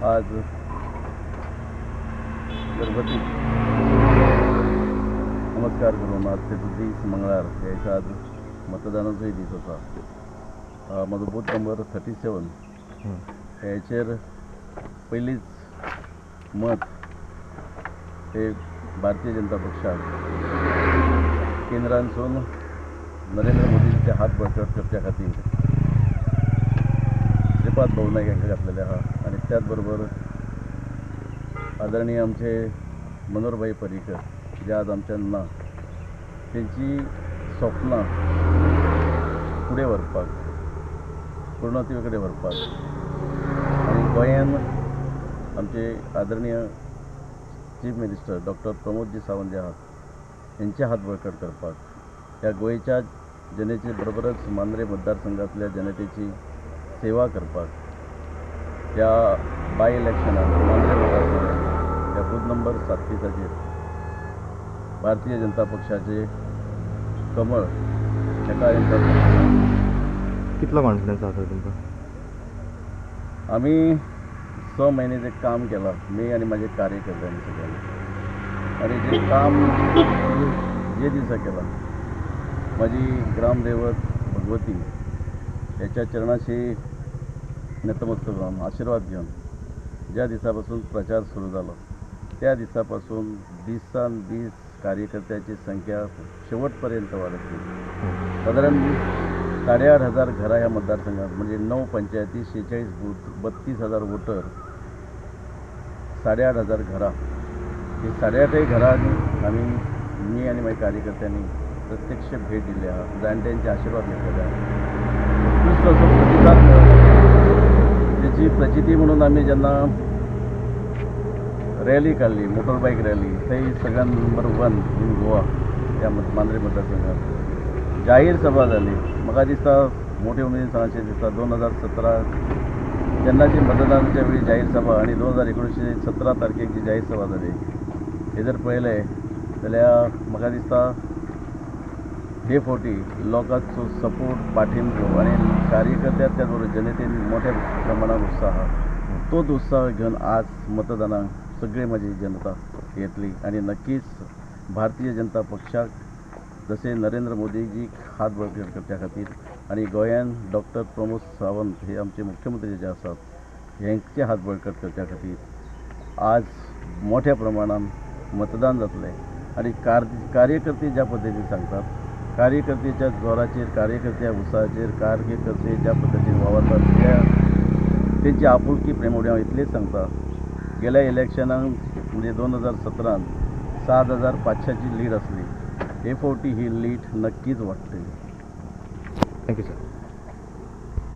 आज गणपती नमस्कार करून आज तेचो दीस मंगळार, ह्या दिसा आज मतदानाचोय दीस आसा. म्हजो बूथ नंबर 37 हेचेर पयलींच मत हे भारतीय जनता पक्षाक केंद्रांसून नरेंद्र मोदीचे हात बळकट करच्या खातीर श्रीपाद भाऊ नायक हांकां घातलेले आहा आनी त्याच बरोबर आदरणीय आमचे मनोहरभाई पर्रीकर जे आज आमच्यान ना, तेंची स्वप्नां फुडें व्हरपाक, पूर्णत्वे कडेन व्हरपाक आनी गोंयान आमचे आदरणीय chief minister doctor Pramod ji Sawant जे आहात हेंचे हात बळकट करपाक, ह्या गोंयच्या जनतेचे बरोबरच मांद्रे मतदारसंघातल्या जनतेची सेवा करपाक ह्या बाय इलेक्शनान मांद्रे मतदारसंघात ह्या बूथ नंबर 37 भारतीय जनता पक्षाचे कमळ हेका. कितलो कॉन्फिडन्स आसा तुमकां? आमी 6 म्हयने जे काम केलां मी आनी म्हाजे कार्यकर्त्यांनी सगळ्यांनी, आनी जे काम जे दिसा केलां म्हाजी ग्रामदैवत भगवती ह्याच्या चरणाशी नतमस्तक जावन आशिर्वाद घेवन ज्या दिसा पासून प्रचार सुरू जालो त्या दिसा पासून दिसान दीस कार्यकर्त्याची संख्या शेवट पर्यंत वाडत गेली. सादारण 8,500 घरां ह्या मतदारसंघात, म्हणजे 9 पंचायती, 46 बूथ, 32,000 वोटर, 8,500 घरां. ही 8,500 घरांनी आमी, मी आनी म्हाज्या कार्यकर्त्यांनी प्रत्यक्ष भेट दिल्ली आहा, जाणट्यांचे आशिर्वाद घेतलेले आहा, उत्कृश्ट असो प्रतिसाद मेळ्ळो. तेची प्रचिती म्हणून आमी जेन्ना रॅली काडली, मोटरबायक रॅली, थंय सगळ्यान नंबर 1 इन गोवा ह्या मांद्रे मतदारसंघात जाहीर सभा जाली. म्हाका दिसता मोठे उमेदीन सांगचें दिसता 2017 तेन्नाची मतदानाच्या वेळी जाहीर सभा आनी 2019 17 तारखेक जी जाहीर सभा जाली हे जर पळयलें जाल्यार म्हाका दिसता हे फावटी लोकांचो सपोर्ट, पाठिंबो आनी कार्यकर्त्याक त्याच बरोबर जनतेन मोठ्या प्रमाणात उत्साह आहा, तोच उत्साह घेवन आज मतदानाक सगळी म्हाजी जनता येतली आनी नक्कीच भारतीय जनता पक्षाक जशें नरेंद्र मोदीजीक हात बळकट करच्या खातीर आनी गोंयान डॉक्टर प्रमोद सावंत हे आमचे मुख्यमंत्री जे आसात हेंचे हात बळकट करच्या खातीर आज मोठ्या प्रमाणान मतदान जातलें. आनी कार्यकर्ते ज्या पद्दतीन सांगतात, कार्यकर्तेच्या जोराचेर, कार्यकर्त्या उत्साहाचेर, कार्यकर्ते ज्या पद्दतीन वावरतात त्या तेंची आपुलकी प्रेमवडी हांव इतलेंच सांगता, गेल्या इलेक्शनाक म्हणजे 2017 7,500 लीड आसली, हे फावटी ही लीड नक्कीच वाडटली. Thank you sir.